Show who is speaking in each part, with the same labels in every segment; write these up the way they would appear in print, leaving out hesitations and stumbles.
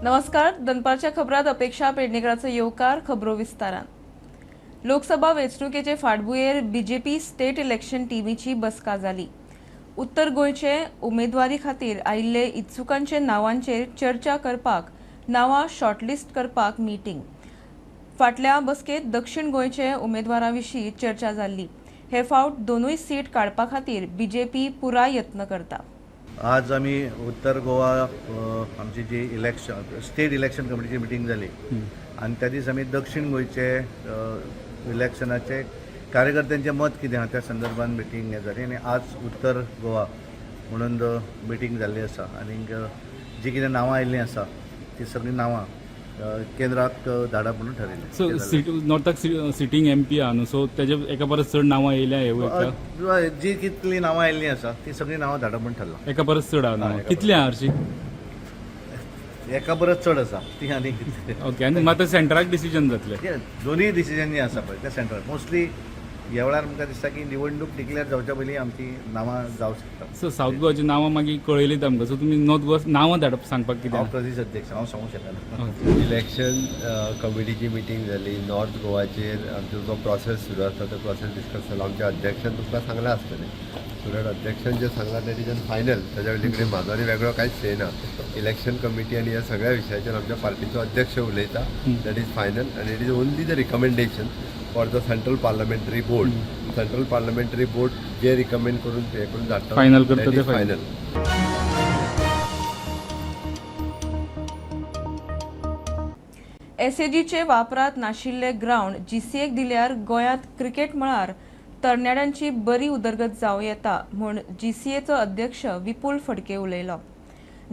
Speaker 1: नमस्कार, दनपारच्या खबरात अपेक्षा पेडणेकराचो येवकार. खबरो विस्तारान. लोकसभा वेंचणुकेचे फाटभुंयेर बीजेपी स्टेट इलेक्शन टीमीची बसका जाली. उत्तर गोंयचे उमेदवारी खातीर आयिल्ले इत्सुकांचे नांवांचेर चर्चा करपाक नांवां शॉर्टलिस्ट करपाक मिटींग. फाटल्या बसकेंत दक्षिण गोंयचे उमेदवारां विशीं चर्चा जाल्ली. हे फावट दोनूय सीट काडपा खातीर बीजेपी पुराय यत्न करता.
Speaker 2: आज आमी उत्तर गोवा आमची जी इलेक्शन स्टेट इलेक्शन कमिटीची मिटींग जाली आनी त्या दीस आमी दक्षिण गोंयचे इलेक्शनाचे कार्यकर्त्यांचें मत कितें आहा त्या संदर्भात मिटींग हें जाली आनी आज उत्तर गोवा म्हणून मिटींग जाल्ली आसा आनीक जी कितें नांवां आयिल्लीं आसा ती सगळीं नांवां केंद्राक धाडप म्हणून ठरयलें.
Speaker 3: सो सीट नॉर्थाक सिटींग एमपी आहा न्हू, सो तेजे एका परस चड नांवां येयल्या हे?
Speaker 2: जी कितलीं नांवां आयिल्लीं आसा ती सगळीं नांवां धाडप म्हणून ठरलां.
Speaker 3: एका परस चड आहा नांवां? कितलीं आहा हरशीं?
Speaker 2: एका परस चड आसा ती आनी
Speaker 3: ओके, आनी मात सेंटराक डिसिजन जातलें?
Speaker 2: दोनूय डिसिजन जे आसा पळय ते सेंट्रल मोस्टली ह्या वेळार आमकां दिसता की निवडणूक डिक्लेअर जावच्या पयलीं आमची नांवां जावं शकता.
Speaker 3: सो सावथ गोवाची नांवां मागीर कळयलीत आमकां, सो तुमी नॉर्थ गोवा नांवां धाडप सांगपाक
Speaker 2: हांव
Speaker 3: कितें?
Speaker 2: प्रदेश अध्यक्ष, हांव सांगूंक शकना.
Speaker 4: इलेक्शन कमिटीची मिटींग जाली. नॉर्थ गोवाचेर आमचो जो प्रोसेस सुरू आसा तो प्रोसेस डिस्कस जालो. आमच्या अध्यक्षान तुमकां सांगलां आसतलें, सो that अध्यक्षान जें सांगलां that is an final. ताज्या पयलीं कडेन म्हाजो आनी वेगळो कांयच say ना. इलेक्शन कमिटी आनी ह्या सगळ्या विशयाचेर आमच्या पार्टीचो अध्यक्ष उलयता, that is final आनी it is only the recommendation for the central parliamentary board. Central parliamentary board J recommend करून हे करून धाडटा,
Speaker 3: Final करता ते final.
Speaker 4: Final.
Speaker 1: एसएजीचे वापरात नाशिल्ले ग्रावंड जीसीएक दिल्यार गोंयांत क्रिकेट मळार तरणाट्यांची बरी उदरगत जावं येता म्हूण जीसीएचो अध्यक्ष विपुल फडके उलयलो.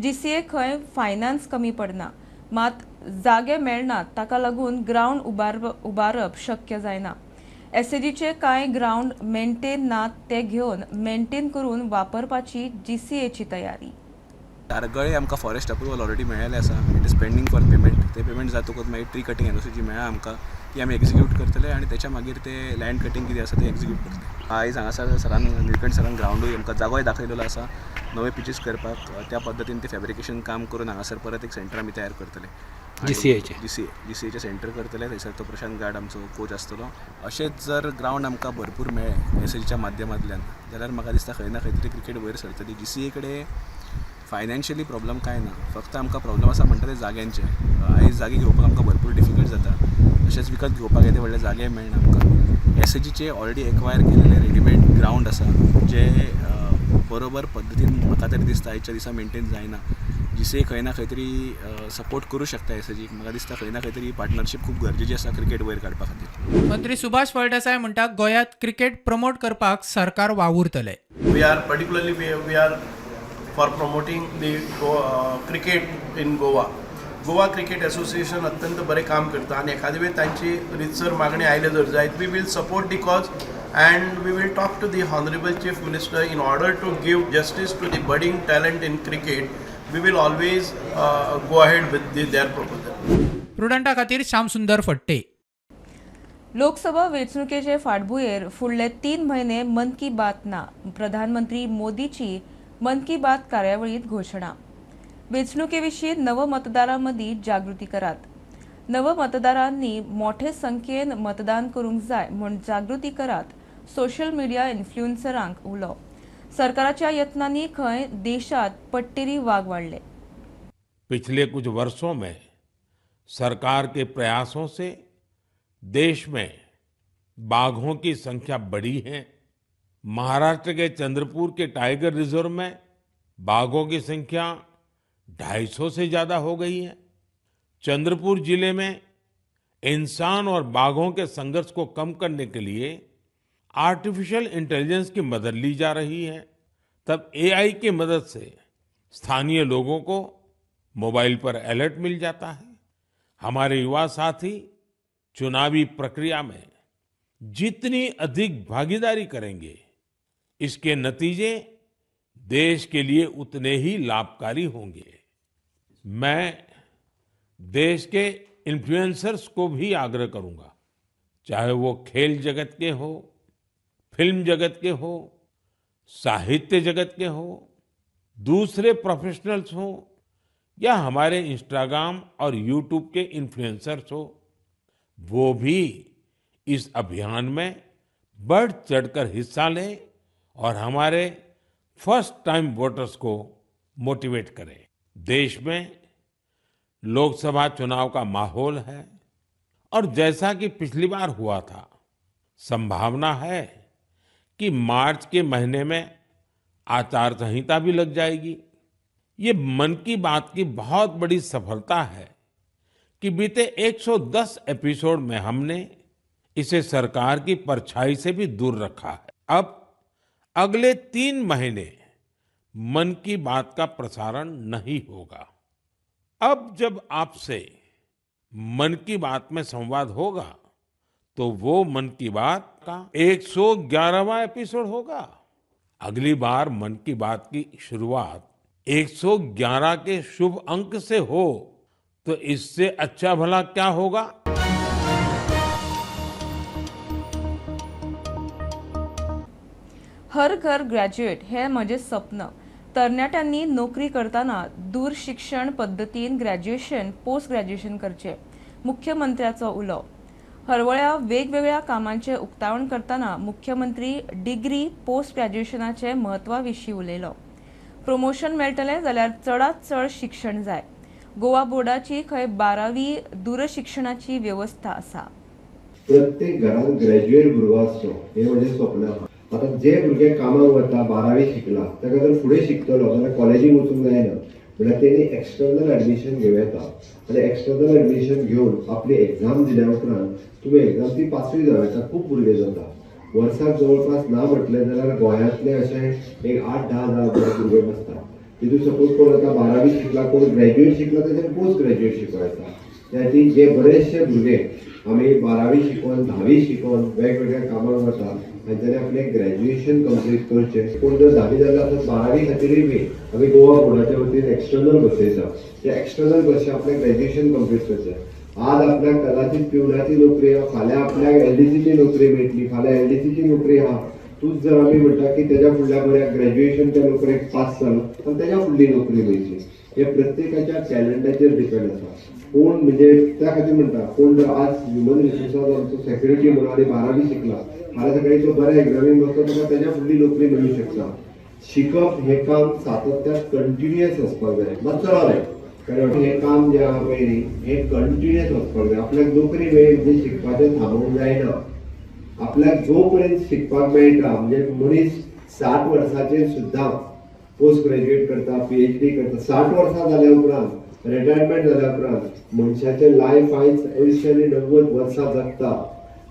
Speaker 1: जीसीए खंय फायनान्स कमी पडना, मात जागे मेळनात, ताका लागून ग्रावंड उबारप शक्य जायना. एसएजीचे कांय ग्रावंड मेंटेन नात, ते घेवन मेंटेन करून वापरपाची जीसीएची तयारी.
Speaker 5: तारगळे आमकां फॉरेस्ट अप्रुवल ऑलरेडी मेळ्ळेलें आसा. It is pending for payment. ते पेमेंट जातकूच मागीर ट्री कटींग एनओसी जी मेळ्ळा आमकां ती आमी एक्जिक्यूट करतले आनी तेच्या मागीर ते लँड कटींग कितें आसा तें एक्जिक्यूट करतले. आयज हांगासर सरान, निळकंठ सरान ग्रावंडूय आमकां जागोय दाखयलेलो आसा नवे पिचीस करपाक. त्या पद्दतीन ते फॅब्रिकेशन काम करून हांगासर परत एक सेंटर आमी तयार करतले.
Speaker 6: GCA चे?
Speaker 5: जीसीएचें सेंटर करतले. थंयसर तो प्रशांत गाड आमचो कोच आसतलो. अशेंच जर ग्रावंड आमकां भरपूर मेळ्ळें एसएजीच्या माध्यमांतल्यान जाल्यार म्हाका दिसता खंय ना खंय तरी क्रिकेट वयर सरतली. जीसीए कडेन फायनान्शियली प्रॉब्लम कांय ना, फक्त आमकां प्रॉब्लम आसा म्हणटा ते जाग्यांचे. आयज जागे घेवपाक आमकां भरपूर डिफिकल्ट जाता. तशेंच विकत घेवपाक येदे व्हडले जागे मेळना आमकां. एसएजीचे ऑलरेडी एक्वायर केलेले रेडीमेड ग्रावंड आसा जे बरोबर पद्दतीन म्हाका तरी दिसता आयच्या दिसा मेंटेन जायना. जीसीए खंय ना खंय तरी सपोर्ट करूं शकता एसएजीक. म्हाका दिसता खंय ना खंय तरी पार्टनरशीप खूब गरजेची आसा क्रिकेट वयर काडपा खातीर.
Speaker 7: मंत्री सुभाष फळदेसाय म्हणटा, गोंयांत क्रिकेट प्रमोट करपाक सरकार वावुरतले.
Speaker 8: We are particularly we are for promoting the cricket in Goa. Goa cricket association अत्यंत बरें काम करता आनी एखादे वेळ तांची रितसर मागणी आयली जर जायत, we will support the cause and we will talk to the honourable chief minister in order to give justice to the budding talent in cricket. We will always go ahead with their proposal.
Speaker 7: प्रुडंटा खातीर श्यामसुंदर फडते.
Speaker 1: लोकसभा वेंचणुकेचे फाटभुंयेर फुडले 3 म्हयने मन की बात ना. प्रधानमंत्री मोदीची मन की बात कार्यावळींत घोशणा. वेंचणुके विशीं नवमतदारां मदीं जागृती करात. नवमतदारांनी मोठे संख्येन मतदान करूंक जाय म्हूण जागृती करात. सोशल मिडिया इन्फ्लुएन्सरांक उलो. सरकाराच्या यत्नांनी खंय देशांत पट्टेरी वाग वाडले.
Speaker 9: पिछले कुछ वर्षों में सरकार के प्रयासों से देश में बाघों की संख्या बढ़ी है. महाराष्ट्र के चंद्रपुर के टाइगर रिजर्व में बाघों की संख्या 250 से ज्यादा हो गई है. चंद्रपुर जिले में इंसान और बाघों के संघर्ष को कम करने के लिए आर्टिफिशियल इंटेलिजेंस की मदद ली जा रही है. तब एआई की मदद से स्थानीय लोगों को मोबाइल पर अलर्ट मिल जाता है. हमारे युवा साथी चुनावी प्रक्रिया में जितनी अधिक भागीदारी करेंगे, इसके नतीजे देश के लिए उतने ही लाभकारी होंगे. मैं देश के इन्फ्लुएंसर्स को भी आग्रह करूंगा, चाहे वो खेल जगत के हो, फिल्म जगत के हो, साहित्य जगत के हो, दूसरे प्रोफेशनल्स हो या हमारे इंस्टाग्राम और यूट्यूब के इन्फ्लुएंसर्स हो, वो भी इस अभियान में बढ़ चढ़कर हिस्सा लें और हमारे फर्स्ट टाइम वोटर्स को मोटिवेट करें। देश में लोकसभा चुनाव का माहौल है और जैसा कि पिछली बार हुआ था, संभावना है कि मार्च के महीने में आचार संहिता भी लग जाएगी। ये मन की बात की बहुत बड़ी सफलता है कि बीते 110 एपिसोड में हमने इसे सरकार की परछाई से भी दूर रखा है। अब अगले 3 महीने मन की बात का प्रसारण नहीं होगा। अब जब आपसे मन की बात में संवाद होगा तो वो मन की बात का 111वां एपिसोड होगा। अगली बार मन की बात की शुरुआत 111 के शुभ अंक से हो तो इससे अच्छा भला क्या होगा।
Speaker 1: हर घर ग्रॅज्युएट हे म्हजें सपन। तरणाट्यांनी नोकरी करतना दूर शिक्षण पद्दतीन ग्रॅज्युएशन पोस्ट ग्रॅज्युएशन करचें, मुख्यमंत्र्याचो उलो। हरवळ्या वेगवेगळ्या कामांचें उक्तावण करतना मुख्यमंत्री डिग्री पोस्ट ग्रॅज्युएशनाचे म्हत्वा विशीं उलयलो। प्रमोशन मेळटलें जाल्यार चडांत चड शिक्षण जाय। गोवा बोर्डाची खंय 12वी दूरशिक्षणाची वेवस्था आसा।
Speaker 4: प्रत्येक घरांत ग्रॅज्युएट भुरगो आसचो हें म्हजें स्वप्न आसा। आतां जे भुरगे कामाक वता, 12वी शिकला, ताका जर फुडें शिकतलो जाल्यार कॉलेजीक वचूंक जायना म्हणल्यार तेणी एक्सटर्नल एडमिशन घेवं येता आनी एक्सटर्नल एडमिशन घेवन आपली एग्जाम दिल्या उपरांत तुमी एग्जाम ती पासूय जावं येता। खूब भुरगे जाता वर्साक जवळपास ना म्हटलें जाल्यार गोंयांतले अशें एक 8-10 हजार भुरगे बसता। तितून सपोज कोण आतां 12वी शिकला, कोण ग्रॅज्युएट शिकला, तेच्यान पोस्ट ग्रॅज्युएट शिकों येता। त्या खातीर जे बरेचशे भुरगे आमी 12वी शिकोवन 10वी शिकोवन वेगवेगळ्या कामाक वता तांच्यांनी आपलें ग्रॅज्युएशन कंप्लीट करचें। कोण जर 10वी जाल्यार आतां 12वी खातीरूय बी आमी गोवा बोर्डाच्या वतीन एक्सटर्नल बसयता, ते एक्सटर्नल बसचे आपलें ग्रॅज्युएशन कंप्लीट करचें। आज आपल्याक कदाचित पिवनाची नोकरी आहा, फाल्यां आपल्याक एलडीसीची नोकरी मेळटली, फाल्यां एलडीसीची नोकरी आहा। तूंच जर आमी म्हणटा की तेज्या फुडल्या बऱ्या ग्रॅज्युएशन त्या नोकरेक पास जालो पण तेज्या फुडली नोकरी मेळची, हे प्रत्येकाच्या टॅलंटाचेर डिपेंड आसा। कोण म्हणजे त्या खातीर म्हणटा कोण जर आज ह्युमन रिसोर्सास आमचो सेक्युरिटी म्हणून आनी 12वी शिकला, फाल्यां सकाळी तो बऱ्या एग्जामीन बसलो ताका तेज्या फुडली नोकरी मेळूं शकता। शिकप हें काम सातत्यान कंटिन्युअस आसपाक जाय, मातसो रावलें कारण हें काम जें आहा पळय न्ही हें कंटिन्युअस वचपाक जाय। आपल्याक नोकरी मेळ्ळी म्हणजे शिकपाचें थांबोवंक जायना। आपल्याक जो पर्यंत शिकपाक मेळटा म्हणजे मनीस 60 वर्साचेर सुद्दां पोस्ट ग्रॅज्युएट करता, PhD करता। 60 वर्सां जाल्या उपरांत रिटायरमेंट जाल्या उपरांत मनशाचें लायफ आयज 80 आनी 90 वर्सां जगता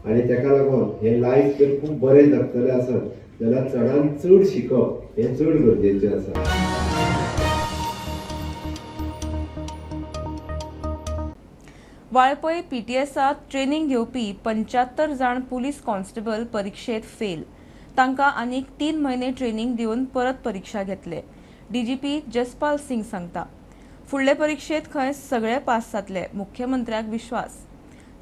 Speaker 4: आनी तेका लागून हें लायफ जर खूब बरें जगतलें आसत जाल्यार चडान चड शिकप हें चड गरजेचें आसा।
Speaker 1: वाळपय पीटीएसांत ट्रेनिंग घेवपी 75 जाण पुलीस कॉन्स्टेबल परिक्षेत फेल। तांकां आनीक 3 म्हयने ट्रेनिंग दिवन परत परीक्षा घेतले, डीजीपी जसपाल सिंग सांगता। फुडले परिक्षेत खंय सगळे पास जातले, मुख्यमंत्र्याक विश्वास।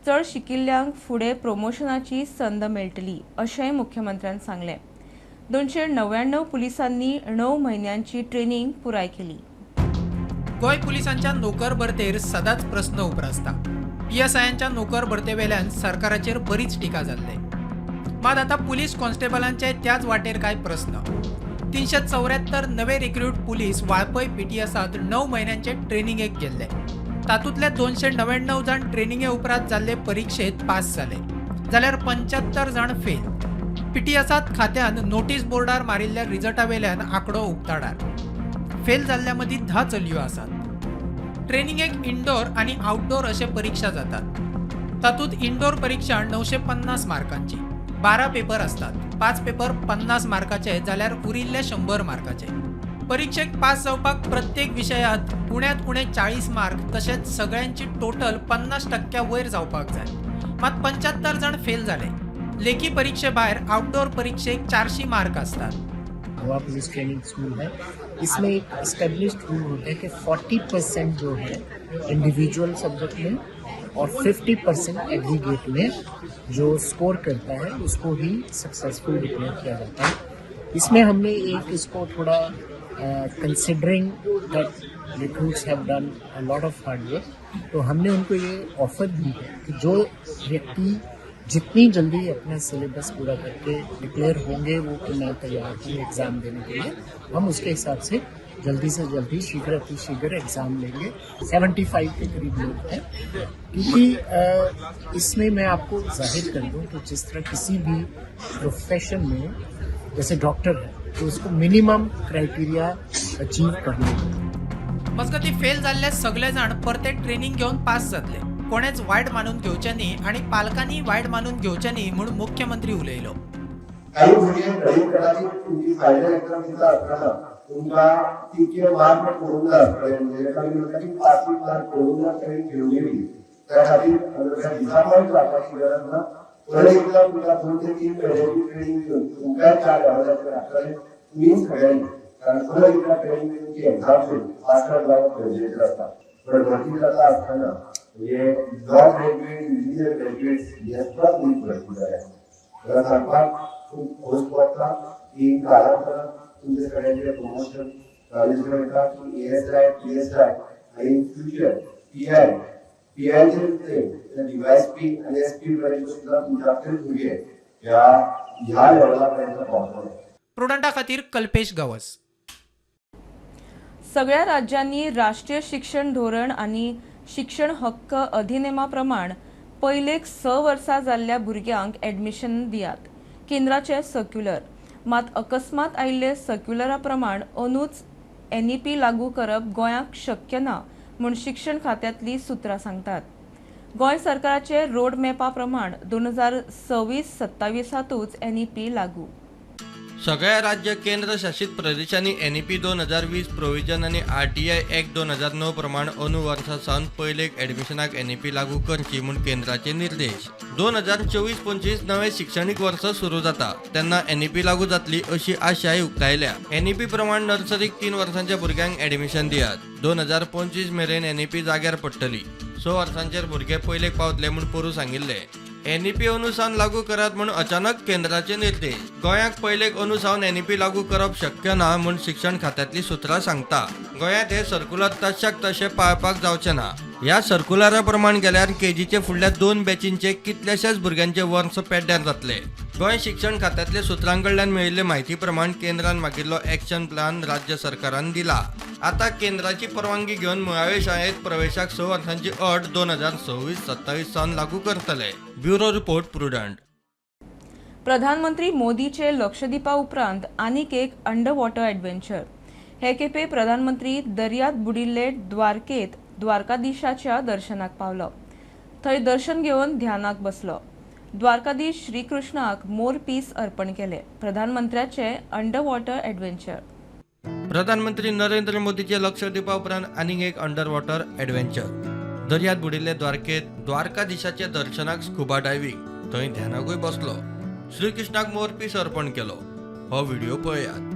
Speaker 1: चड शिकिल्ल्यांक फुडें प्रमोशनाची संद मेळटली अशेंय मुख्यमंत्र्यान सांगलें। 299 पुलिसांनी 9 म्हयन्यांची ट्रेनिंग पुराय केली।
Speaker 7: गोंय पुलिसांच्या नोकर भरतेर सदांच प्रस्न उप्रासता। पीएसआयांच्या नोकर भरतेवेल्यान सरकाराचेर बरीच टिका जाल्ले। मात आतां पुलीस कॉन्स्टेबलांचे त्याच वाटेर कांय प्रस्न। 374 नवे रिक्रूट पुलीस वाळपय पीटीएसांत 9 म्हयन्यांचे ट्रेनिंगेक गेल्ले। तातूंतले 299 जाण ट्रेनिंगे उपरांत जाल्ले परिक्षेत पास जाले, जाल्यार 75 जाण फेल। पीटीएसांत खात्यान नोटीस बोर्डार मारिल्ल्या रिजल्टा वेल्यान आंकडो उक्ताडार। फेल जाल्ल्या मदीं 10 चलयो आसात। ट्रेनिंगेक इंडोर आनी आउटडोर अशे परीक्षा जातात। तातूंत इंडोर परीक्षा 950 मार्कांची, 12 पेपर असतात। 5 पेपर 50 मार्काचे जाल्यार उरिल्ले 100 मार्काचे। परीक्षेक पास जावपाक प्रत्येक विशयात उण्यांत उणे 40 मार्क तशेंच सगळ्यांची टोटल 50% वयर जावपाक जाय। मात 75 जाण फेल जाले। लेखी परीक्षे भायर आउटडोर परीक्षेक 400 मार्क असतात।
Speaker 6: गोवा पुलिस ट्रेनिंग स्कूल है, इसमें एक एस्टेब्लिश्ड रूल होता है कि 40% जो है इंडिविजुअल सब्जेक्ट में और 50% एग्रीगेट में जो स्कोर करता है उसको ही सक्सेसफुल डिक्लेयर किया जाता है। इसमें हमने एक इसको थोड़ा considering that Recruits have done a lot of hard work. तो हमने उनको ये ऑफर दी है कि जो व्यक्ति जितनी जल्दी अपना सिलेबस पूरा करके डिक्लेयर होंगे वो कि मैं तैयार हूँ एग्ज़ाम देने के लिए, हम उसके हिसाब से जल्दी से जल्दी शीघ्र अतिशीघ्र एग्ज़ाम लेंगे। 75 के करीब लोग हैं, क्योंकि इसमें मैं आपको जाहिर कर दूं कि जिस तरह किसी भी प्रोफेशन में जैसे डॉक्टर है तो उसको मिनिमम क्राइटेरिया अचीव करना है।
Speaker 7: मजगतीं फेल जाल्ले सगळे जाण परते ट्रेनिंग घेवन पास जातले, कोणेच वायट मानून घेवचें न्ही आनी पालकांनी वायट मानून घेवचें न्ही म्हूण मुख्यमंत्री उलयलो।
Speaker 4: काही भुरगे घडये कदाचित तुमची फायनल एक्झाम दिता आसतना तुमकां तितके मार्क पडूंक ना आसतले, म्हणजे एखादी म्हणटा की पासींग मार्क पडूंक ना तरी घेवन येयली, त्या खातीर डिसअपॉयंट जावपाची गरज ना। परत एकदा तुमकां 2 ते 3 म्हयन्याची ट्रेनिंग दिवन तुमकांय 4 लेवलाचेर आसतलें तुमी सगळ्यांनी, कारण परत एकदा ट्रेनिंग दिवन ती एक्झाम दिवन पास जावप गरजेचें आसता। पण भरती जाता आसतना म्हणजे लॉ ग्रॅज्युएट, इंजिनियर ग्रॅज्युएट हे सुद्दां पुलीस भरती जाल्या। म्हाका सांगपाक खूब खोस भोगता की कालांतरान तुमचे सगळ्यांचे प्रमोशन दुसरें म्हणटा की एएसआय, पीएसआय आनी इन फ्युचर पीआय, पीआयचेर ते डीवायएसपी आनी एसपी पर्यंत सुद्दां तुमच्या भुरगे ह्या लेवला पर्यंत पावतले।
Speaker 7: प्रुडंटा खातीर कल्पेश गावस।
Speaker 1: सगळ्या राज्यांनी राष्ट्रीय शिक्षण धोरण आनी शिक्षण हक्क अधिनेमा प्रमाण पयलेक 6 वर्सां जाल्ल्या भुरग्यांक एडमिशन दियात, केंद्राचे सर्क्युलर। मात अकस्मात आयिल्ले सर्क्युलरा प्रमाण अंदूच एनईपी लागू करप गोंयाक शक्य ना म्हूण शिक्षण खात्यांतली सुत्रां सांगतात। गोंय सरकाराचे रोड मॅपा प्रमाण 2026-27 एनईपी लागू।
Speaker 10: सगळ्या राज्य केंद्र शासित प्रदेशांनी एनईपी 2020 प्रोविजन आनी आरटीआय एक्ट 2009 प्रमाण अंदू वर्सा सावन पयलेक एडमिशनाक एनईपी लागू करची म्हूण केंद्राचे निर्देश। 2024-25 नवें शिक्षणीक वर्स सुरू जाता तेन्ना एनईपी लागू जातली अशी आशाय उक्तायल्या। एनईपी प्रमाण नर्सरीक 3 वर्सांच्या भुरग्यांक एडमिशन दियात। 2025 मेरेन एनईपी जाग्यार पडटली। 6 वर्सांचेर भुरगे पयलेक पावतले म्हूण पोरूं सांगिल्लें। एनईपी अंदू सावन लागू करात म्हूण अचानक केंद्राचे निर्देश। गोंयाक पयलेक अंदू सावन एनईपी लागू करप शक्य ना म्हूण शिक्षण खात्यांतली सुत्रां सांगता। गोंयांत हे सर्कुलर तशाक तशें पाळपाक जावचें ना। ह्या सर्कुलरा प्रमाण गेल्यार केजीचे फुडल्या 2 बॅचींचे कितल्याशाच भुरग्यांचे वर्स पेड्ड्यार जातले। गोंय शिक्षण खात्यांतल्या सुत्रां कडल्यान मेळिल्ले म्हायती प्रमाण केंद्रान मागिल्लो एक्शन प्लान राज्य सरकारान दिला। आता केंद्राची परवानगी घेवन मुळावे शाळेत प्रवेशाक 6 वर्सांची अट 2026-27 सावन लागू करतले। Bureau report, Prudent.
Speaker 1: प्रधानमंत्री मोदीचे लक्षद्वीपा उपरांत आनीक एक अंडरवॉटर एडवेंचर। हे खेपे प्रधानमंत्री दर्यात बुडिल्ले द्वारकेत द्वारकाधीशाच्या दर्शनाक पावलो। थंय दर्शन घेवन ध्यानाक बसलो। द्वारकाधीश श्रीकृष्णाक मोर पीस अर्पण केले। प्रधानमंत्र्याचे अंडरवॉटर एडवेंचर।
Speaker 10: प्रधानमंत्री नरेंद्र मोदीचे लक्षद्वीपा उपरांत आनीक एक अंडरवॉटर एडवेंचर। दर्यात बुडिल्ले द्वारकेत द्वारकाधीशाच्या दर्शनाक स्कुबा डायव्हिंग, थंय ध्यानाकूय बसलो। श्रीकृष्णाक मोरपीस अर्पण केलो। हो व्हिडिओ पळयात।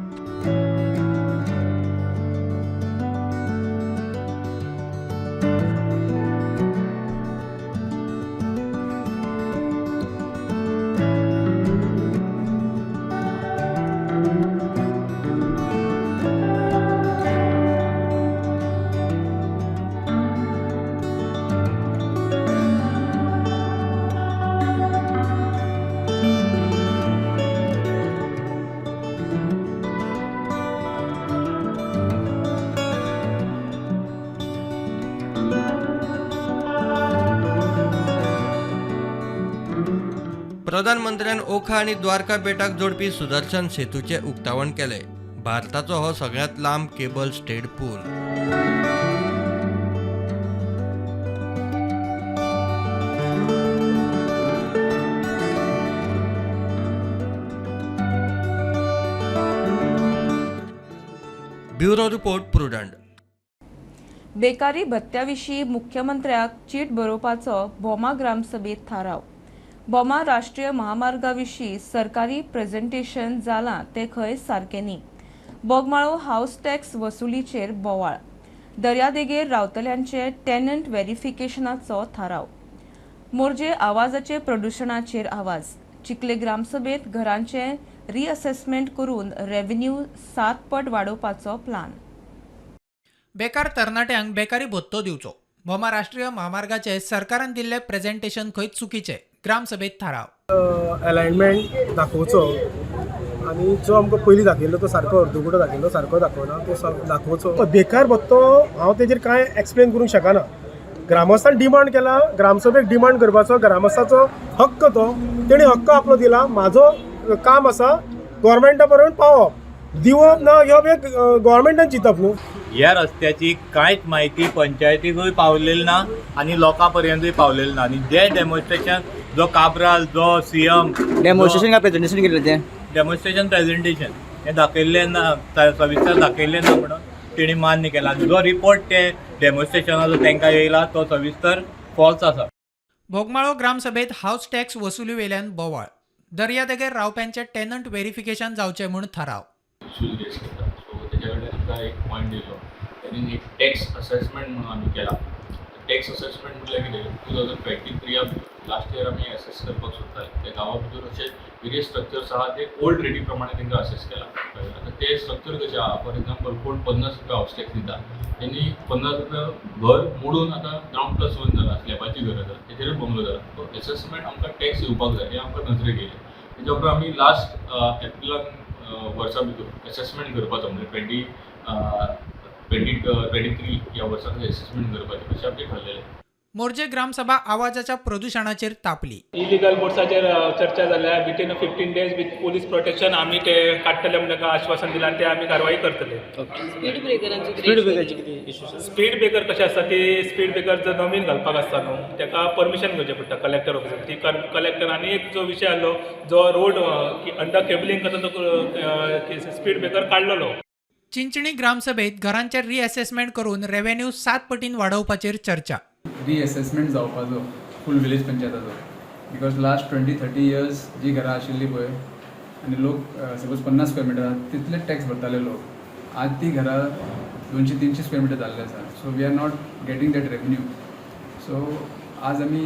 Speaker 10: प्रधानमंत्र्यान ओखा आनी द्वारका बेटाक जोडपी सुदर्शन सेतूचें उक्तावण केलें। भारताचो हो सगळ्यांत लांब केबल स्टेड पूल। Bureau report, Prudent.
Speaker 1: बेकारी भत्त्या विशीं मुख्यमंत्र्याक चीट बरोवपाचो भोमा ग्रामसभेत थाराव। भोमा राष्ट्रीय महामार्गा विशीं सरकारी प्रेझेंटेशन जालां तें खंय सारकें न्ही। बोगमाळो हावस टॅक्स वसुलीचेर बोवाळ। दर्यादेगेर रावतल्यांचे टेनंट व्हेरिफिकेशनाचो थाराव। मोरजे आवाजाचे प्रदुशणाचेर आवाज। चिखले ग्रामसभेत घरांचे रिअसेसमेंट करून रेव्हेन्यू 7 पट वाडोवपाचो प्लान।
Speaker 7: बेकार तरणाट्यांक बेकारी भत्तो दिवचो. भोमा राष्ट्रीय म्हामार्गाचे सरकारान दिल्ले प्रेझेंटेशन खंय चुकीचे, ग्रामसभेत थाराव.
Speaker 11: अलायनमेंट दाखोवचो आनी जो आमकां पयलीं दाखयल्लो तो सारको अर्दकुटो दाखयल्लो, सारको दाखोवना, तो दाखोवचो. बेकार भत्तो हांव तेजेर कांय एक्सप्लेन करूंक शकना. ग्रामस्थान डिमांड केला, ग्रामसभेक डिमांड करपाचो ग्रामस्थाचो हक्क, तो तेणी हक्क आपलो दिला. म्हाजो काम आसा गोवोरमेंटा पर्यंत पावप, दिवप ना घेवप हें गोवोरमेंटान चिंतप न्हू.
Speaker 12: ह्या रस्त्याची कांयच म्हायती पंचायतीकूय पावलेली ना आनी लोकां पर्यंतूय पावलेली ना. आनी जे डेमॉन्स्ट्रेशन जो काब्राल जो सीएम
Speaker 13: डेमॉन्स्ट्रेशन काय प्रेझेंटेशन केलें तें
Speaker 12: डेमॉन्स्ट्रेशन प्रेझेंटेशन हें दाखयल्लें ना, सविस्तर दाखयल्लें ना म्हणून तेणी मान्य केला. जो रिपोर्ट ते डेमॉन्स्ट्रेशनाचो तांकां येयला तो सविस्तर फॉल्स आसा.
Speaker 7: बोगमाळो ग्रामसभेत हावस टॅक्स वसुली वेल्यान बोवाळ. दर्यादेगेर रावप्यांचे टेनंट व्हेरिफिकेशन जावचें म्हूण थाराव.
Speaker 14: इशूज रेज करता, सो तेज्या कडल्यान आमकां एक पॉयंट दिलो. तेणी एक टॅक्स असेसमेंट म्हणून आमी केला. टॅक्स असेसमेंट म्हटल्यार कितें, 2023 लास्ट इयर आमी एसेस करपाक सोदताले. त्या गांवा भितर अशे वेरियस स्ट्रक्चर्स आहा, ते ओल्ड रेटी प्रमाणे तांकां असेस केला. आतां ते स्ट्रक्चर कशें आहा, फॉर एग्जाम्पल कोण 50 रुपया हावस टॅक्स दिता, तेणी 50 रुपया घर मोडून आतां ग्रावंड प्लस 1 जाला, स्लॅबाची घर आसा, तेचेरूय बंगलो जाला. सो एसेसमेंट आमकां टॅक्स येवपाक जाय हें आमकां नजरेक येयलें. तेच्या उपरांत आमी लास्ट एप्रिलान वर्सा भितर एसेसमेंट करपाचो, म्हणजे 2023 ह्या वर्सा एसेसमेंट करपाचें अशें आमचें ठरलेलें.
Speaker 7: मोरजे ग्रामसभा आवाजाच्या प्रदुशणाचेर तापली.
Speaker 15: इलिगल बोट्साचेर चर्चा जाल्या. Within 15 days with police protection आमी ते काडटले म्हूण तांकां आश्वासन दिलां आनी ते आमी कारवाई करतले.
Speaker 13: स्पीड ब्रेकरांचे कितें इशू?
Speaker 15: स्पीड ब्रेकर कशें आसता ती स्पीड ब्रेकर जर नवीन घालपाक आसता न्हू ताका परमिशन घेवचें पडटा कलेक्टर ऑफिसान. ती कलेक्टर आनी एक जो विशय आहलो जो रोड अंडर केबलिंग करता तो स्पीड ब्रेकर काडलेलो.
Speaker 7: चिंचणी ग्रामसभेत घरांचे रिअसेसमेंट करून रेव्हेन्यू 7 पटीन वाडोवपाचेर चर्चा.
Speaker 16: रिएसेसमेंट जावपाचो फूल विलेज पंचायताचो, because last 20-30 years जी घरां आशिल्ली पळय आनी लोक सपोज 50 स्क्वेअर मिटर तितले टॅक्स भरताले लोक, आज ती घरां 200-300 स्क्वेअर मिटर जाल्ले आसा. So we are not getting that revenue. So आज आमी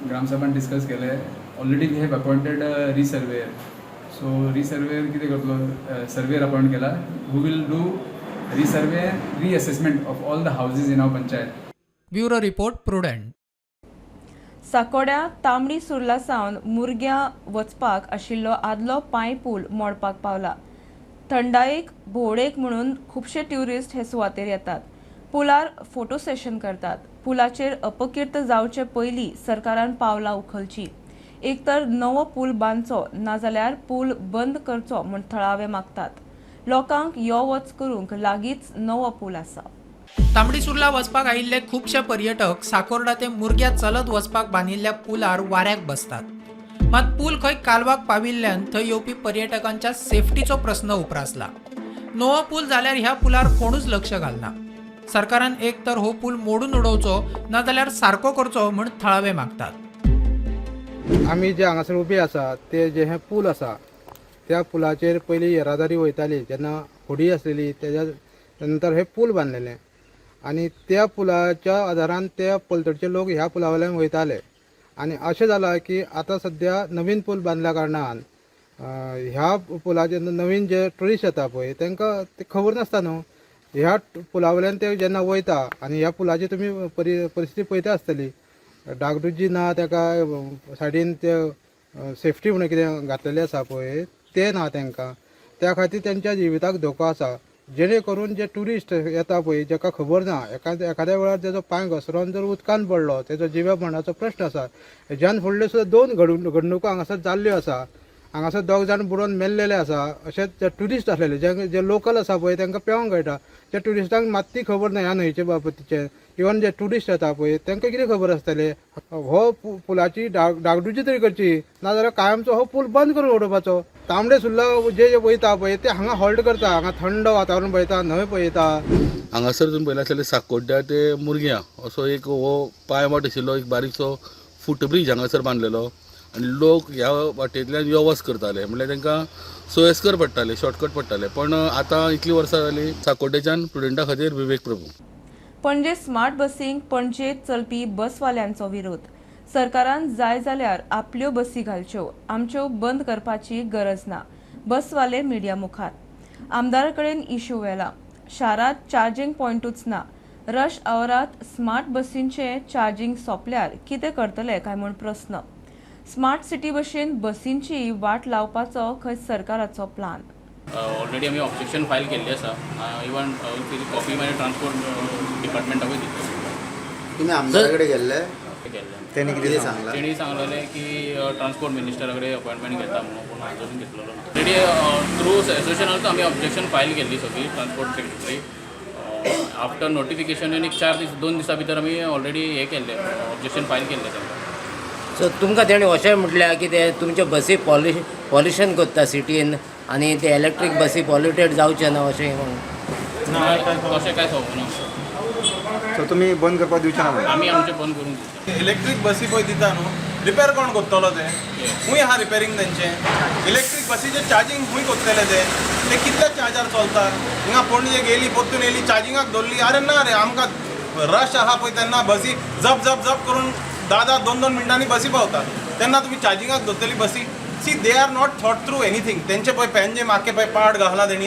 Speaker 16: ग्रामसभान डिस्कस केलें. Already we have appointed resurveyor. So resurveyor कितें करतलो, सर्वेयर अपॉयंट केला who will do resurvey reassessment of all the houses in our panchayat.
Speaker 7: Bureau report, Prudent.
Speaker 1: साकोड्या Tambdi Surla सावन मुरग्यां वचपाक आशिल्लो आदलो पांय पूल मोडपाक पावला. थंडायेक भोंवडेक म्हणून खुबशे ट्युरिस्ट हे सुवातेर येतात, पुलार फोटो सेशन करतात. पुलाचेर अपकीर्त जावचे पयलीं सरकारान पावलां उखलची. एक तर नवो पूल बांदचो, नाजाल्यार पूल बंद करचो म्हूण थळावे मागतात. लोकांक यो वच करूंक लागींच नवो पूल आसा.
Speaker 7: तांबडी सुर्ला वचपाक आयिल्ले खुबशे पर्यटक साकोर्डा ते मुरग्या चलत वचपाक बांदिल्ल्या पुलार वाऱ्याक बसतात. मात पूल खंय कालवाक पाविल्ल्यान थंय येवपी पर्यटकांच्या सेफ्टीचो प्रस्न उप्रासला. नवो पूल जाल्यार ह्या पुलार कोणूच लक्ष घालना. सरकारान एक तर हो पूल मोडून उडोवचो नाजाल्यार सारको करचो म्हूण थळावे मागतात.
Speaker 17: आमी जे हांगासर उबे आसा ते जे हे पूल आसा त्या पुलाचेर पयलीं येरादारी वयताली जेन्ना होडी आसलेली, तेज्या नंतर हे पूल बांदलेले आनी त्या पुलाच्या आदारान त्या पलतडचे लोक ह्या पुला वयल्यान वयताले. आनी अशें जालां की आतां सद्या नवीन पूल बांदल्या कारणान ह्या पुलाचेर नवीन जे ट्युरिस्ट येता पळय तांकां ते खबर नासता न्हू, ह्या पुला वयल्यान ते जेन्ना वयता आनी ह्या पुलाची तुमी परिस्थिती पळयता आसतली, डागडुजी ना, ताका सायडीन ते सेफ्टी म्हणून कितें घातलेलें आसा पळय तें ना तांकां, त्या खातीर तेंच्या जिविताक धोको आसा. जेणे करून जे ट्युरिस्ट येता पळय जेका खबर ना, एखाद्या वेळार तेजो पांय घसरोन जर उदकान पडलो तेजो जिव्या मरणाचो प्रश्न आसा. हेज्यान फुडल्यो सुद्दां 2 घडणुको हांगासर जाल्ल्यो आसा. हांगासर 2 जाण बुडोन मेल्लेले आसा. अशेंच जे ट्युरिस्ट आसलेले जे लोकल आसा पळय तांकां पेंवंक कळटा, त्या ट्युरिस्टांक मात्ती खबर ना ह्या न्हंयचे बाबतीचें. इवन जे ट्युरिस्ट येता पळय तांकां कितें खबर आसतलें. हो पुलाची डागडुजी तरी करची, नाजाल्यार कायमचो हो पूल बंद करून उडोवपाचो. तांबडे सुर्ला जे वयता पळय ते हांगा हॉल्ट करता, हांगा थंड वातावरण पळयता, न्हंय पळयता.
Speaker 18: हांगासर तुमी पळयलें आसतलें साकोड्ड्या ते मुरग्यां असो एक हो पांयवाट आशिल्लो एक बारीकसो फुटब्रीज हांगासर बांदलेलो आनी लोक ह्या वाटेंतल्यान यो वच करताले, म्हणल्यार तांकां सोयस्कर पडटाले, शॉर्टकट पडटाले. पण आतां इतलीं वर्सां जालीं साकोड्डेच्यान प्रुडंटा खातीर विवेक प्रभू.
Speaker 1: पणजे स्मार्ट बसींक पणजेंत चलपी बसवाल्यांचो विरोध. सरकारान जाय जाल्यार आपल्यो बसी घालच्यो, आमच्यो बंद करपाची गरज ना. बसवाले मिडिया मुखार आमदारा कडेन इश्यू व्हेला. शारांत चार्जिंग पॉयंटूच ना. रश आवरात स्मार्ट बसींचे चार्जिंग सोंपल्यार कितें करतले काय म्हूण प्रस्न. स्मार्ट सिटी भशेन बसींची वाट लावपाचो खंय सरकाराचो प्लान.
Speaker 14: ऑलरेडी आमी ऑब्जेक्शन फायल केल्ली आसा, इवन तेजी कॉपी मागीर ट्रान्सपोर्ट डिपार्टमेंटाकूय दितले.
Speaker 19: तुमी आमदारा कडेन गेल्ले?
Speaker 14: केल्ले.
Speaker 19: तेणी कितें सांगलां?
Speaker 14: तेणी सांगलेलें की ट्रान्सपोर्ट मिनिस्टरा कडेन अपॉयंटमेंट घेता म्हणून, पूण अजून घेतलेलो ना. ऑलरेडी थ्रू एसोसिएशनान आमी ऑब्जेक्शन फायल केल्ली सगळी ट्रान्सपोर्ट सेक्रेटरी. आफ्टर नोटिफिकेशन एक 4 दीस 2 दिसां भितर आमी ऑलरेडी हे केल्ले, ऑब्जेक्शन फायल केल्ले तांकां.
Speaker 13: सो तुमकां तेणी अशें म्हटल्यार की ते तुमचे बसी पॉल्युशन करता सिटीन आनी ते इलेक्ट्रीक बसी पॉल्युटेड जावचे ना अशें म्हणून?
Speaker 14: तशें कांय सांगूना.
Speaker 19: सो तुमी बंद करपाक दिवचे ना?
Speaker 14: आमी आमचें बंद करूंक दिता.
Speaker 8: इलेक्ट्रीक बसी पळय दिता न्हू, रिपेर कोण करतलो ते? खूंय आहा रिपेरींग तेंचें? इलेक्ट्रीक बसीचें चार्जींग खूंय करतले ते? ते कितल्या चार्जार चलता? हिंगा पणजे गेली, परतून येयली, चार्जिंगाक दवरली, अरे ना रे, आमकां रश आहा पळय तेन्ना बसी जप जप जप करून 10-10, 2-2 मिनटांनी बसी पावता, तेन्ना तुमी चार्जिंगाक दवरतली बसी? See, they are not thought through anything. तेंचे पळय पेंजे माके पळय पार्ट घातला तेणी,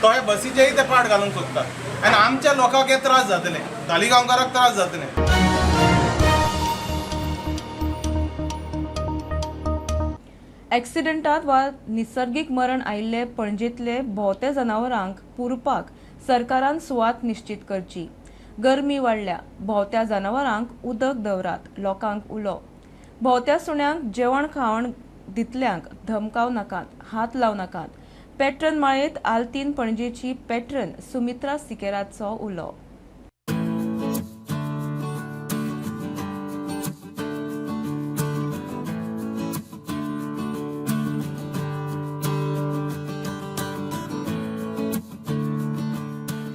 Speaker 8: तो हे बसीचेय ते पार्ट घालूंक सोदता आनी आमच्या लोकांक हे त्रास जातले, तालिगांवकाराक त्रास जातले.
Speaker 1: एक्सिडंटात वा निसर्गीक मरण आयिल्ले पणजेंतले भोवते जनावरांक पुरपाक सरकारान सुवात निश्चित करची. गरमी वाडल्या, भोवत्या जनावरांक उदक दवरात, लोकांक उलो. भोवत्या सुण्यांक जेवण खावण दितल्यांक धमकाव नाकात, हात लाव नाकात. पेट्रन माळेंत आल्तीन पणजेची पेट्रन सुमित्रा सिकेराचो उलो.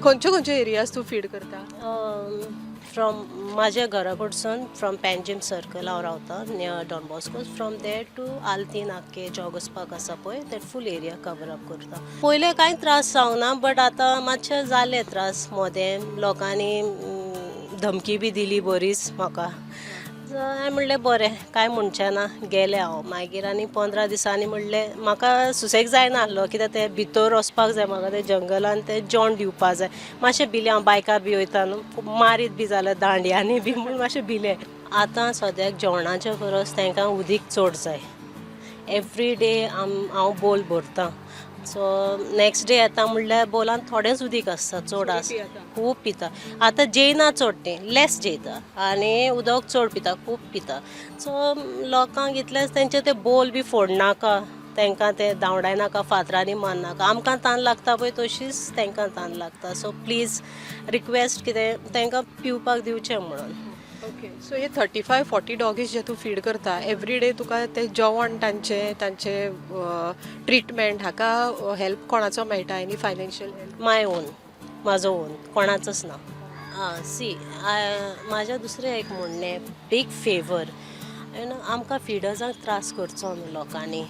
Speaker 20: खंयच्यो खंयच्यो एरियाज तूं फीड करता?
Speaker 21: फ्रॉम म्हाज्या घरा कडसून फ्रॉम पँजिम सर्कल हांव रावता near Don Bosco, from there to Altinho आख्खे जॉगर्स पार्क आसा पळय, that full area cover up करता. पयलें कांय त्रास जावना, बट आतां मातशे जाले त्रास. मोदें लोकांनी धमकी बी दिली बरीच म्हाका. हांवें म्हणलें बरें, कांय म्हणचें ना, गेलें हांव. मागीर आनी 15 दिसांनी म्हणलें म्हाका सुसेग जायना आसलो, कित्याक तें भितर वचपाक जाय म्हाका, तें जंगलान तें जेवण दिवपा जाय. मातशें भिलें हांव, बायकार बी वयता न्हू, मारीत बी जाल्यार दांड्यांनी बी म्हूण मातशें भिलें. आतां सद्याक जेवणाच्या परस तांकां उदीक चड जाय. एवरी डे हांव बोल भरता, सो नेक्स्ट डे येता म्हणल्यार बोलान थोडेंच उदीक आसता, चड आसता, खूब पिता. आतां जेयना चड, तें लेस जेयता आनी उदक चड पिता, खूब पिता. सो लोकांक इतलेंच, तेंचे ते बोल बी फोडनाका, तांकां ते धांवडायनाका, फातरांनी मारनाका. आमकां तान लागता पळय तशीच तांकां तान लागता. सो प्लीज रिक्वेस्ट कितें तांकां पिवपाक दिवचें म्हणून.
Speaker 20: ओके, सो हे 35-40 डॉगीज जे तूं फीड करता एवरी डे, तुका ते जेवण तांचे तांचे ट्रिटमेंट हाका हेल्प कोणाचो मेळटा? Any financial help?
Speaker 21: My own, म्हाजो ओन, कोणाचोच ना. सी, म्हाजें दुसरें एक म्हणणें, बीग फेवर you know, आमकां फिडर्सांक त्रास करचो न्हू लोकांनी,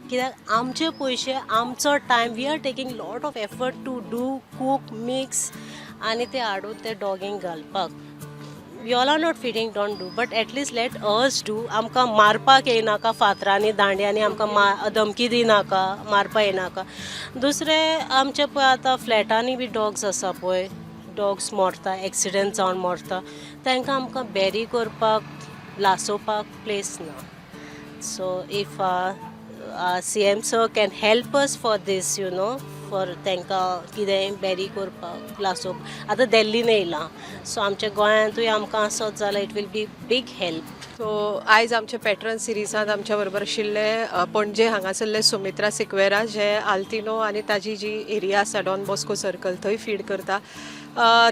Speaker 21: कित्याक आमचे पयशे, आमचो time, we are taking lot of effort to do cook mix आनी ते हाडून ते डॉगींक घालपाक. You all are not feeding, don't do, but at least let us do. आमकां मारपाक येयनाका फातरांनी दांड्यांनी, आमकां धमकी दिनाका, मारपाक येयनाका. दुसरें आमचे पळय आतां फ्लॅटांनी बी डॉग्स आसा पळय, डॉग्स मरता, एक्सिडंट जावन मरता, तांकां आमकां बॅरी करपाक लासोवपाक प्लेस ना. So if CM sir can help us for this, for तांकां कितेंय बॅरी करपाक लासोवपाक. आतां दिल्लीन येयलां, सो आमच्या गोंयांतूय आमकां आसत जाल्यार it will be big help.
Speaker 20: So आयज आमच्या पॅट्रन सिरिजांत आमच्या बरोबर आशिल्ले पणजे हांगासरले सुमित्रा सिक्वेरा, जे आल्तिनो आनी ताजी जी एरिया आसा डॉन बॉस्को सर्कल थंय फीड करता.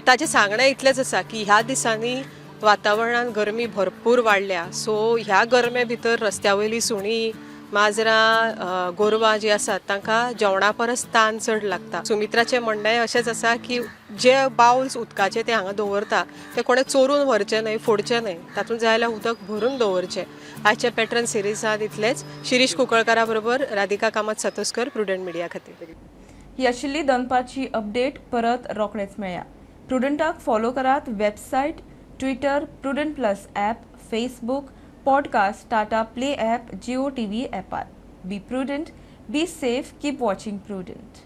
Speaker 20: ताजें सांगणें इतलेंच आसा की ह्या दिसांनी वातावरणान गरमी भरपूर वाडल्या, सो ह्या गरमे भितर रस्त्या वयलीं सुणीं, माजरां, गोरवां जीं आसात तांकां जेवणा परस तान चड लागता. सुमित्राचें म्हणणें अशेंच आसा की जे बावल्स उदकाचे ते हांगा दवरता ते कोणें चोरून व्हरचे न्हय, फोडचे न्हय, तातूंत जाय जाल्यार उदक भरून दवरचें. आयच्या पॅट्रन सिरिजांत इतलेंच. शिरीष कुंकळकारा बरोबर राधिका कामत सातोस्कर, प्रुडंट मिडिया खातीर.
Speaker 1: ही आशिल्ली दनपारची अपडेट. परत रोखडेच मेळया. प्रुडंटाक फॉलो करात website, Twitter, Prudent plus app, Facebook, podcast, Tata Play app, Jio TV ॲपार. Be prudent, be safe, keep watching Prudent.